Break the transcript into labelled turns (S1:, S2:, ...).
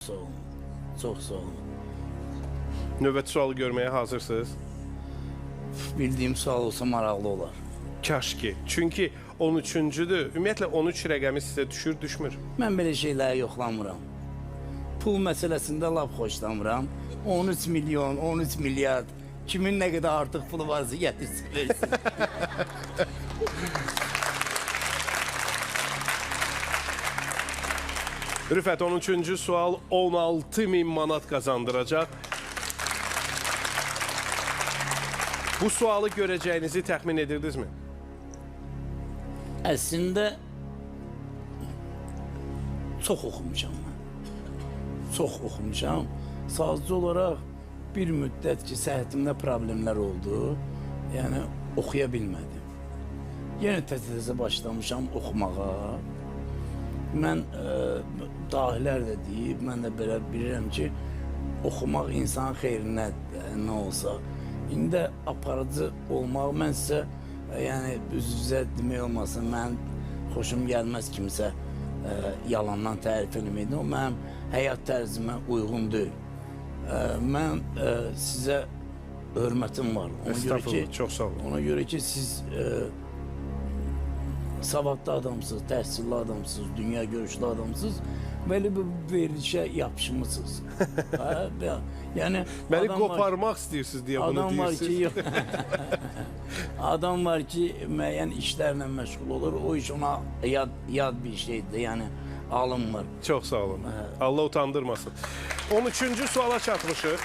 S1: sağ olun. Çox sağ olun.
S2: Növbəti sualı görməyə hazırsınız?
S1: Bildiyim sual olsa maraqlı olar.
S2: Kaş ki. Çünki 13-cüdür. Ümumiyyətlə 13 rəqəmi sizə düşür, düşmür?
S1: Mən belə şeyləri yoxlamıram. Pul məsələsində lap xoşlamıram. 13 milyon, 13 milyard. Kimin nə qədər artıq pulu varsa gətirsin, versin.
S2: Rüfət, 13-cü sual 16 min manat qazandıracaq. Bu sualı görəcəyinizi təxmin edirdinizmi?
S1: Əslində çox oxumuşam mən. Çox oxumuşam. Sadəcə olaraq bir müddət ki, səhhətimdə problemlər oldu. Yəni oxuya bilmədim. Yenə təzə-təzə başlamışam oxumağa. Mən dahilər də deyib, mən də belə bilirəm ki, oxumaq insanın xeyrinə nə olsa. İndi aparıcı olmaq, mən sizə, yəni üz-üzə demək olmasın, mənim xoşum gəlməz kimsə yalandan tərif eləməkdir. O mənim həyat tərzimə uyğun deyil. Mən sizə hörmətim var.
S2: Estağfurullah, çox sağ olun.
S1: Ona görə ki, siz savadlı adamsınız, təhsilli adamsınız, dünya görüşlü adamsınız. Belə bir verilişə yapışmışsınız. Yəni
S2: məni qoparmaq istəyirsiniz deyə bunu deyirsiniz.
S1: Adam var ki, müəyyən işlərlə məşğul olur. O iş ona yad bir şeydir, yəni alınmır.
S2: Çox sağ olun. Allah utandırmasın. 13-cü suala çatmışıq.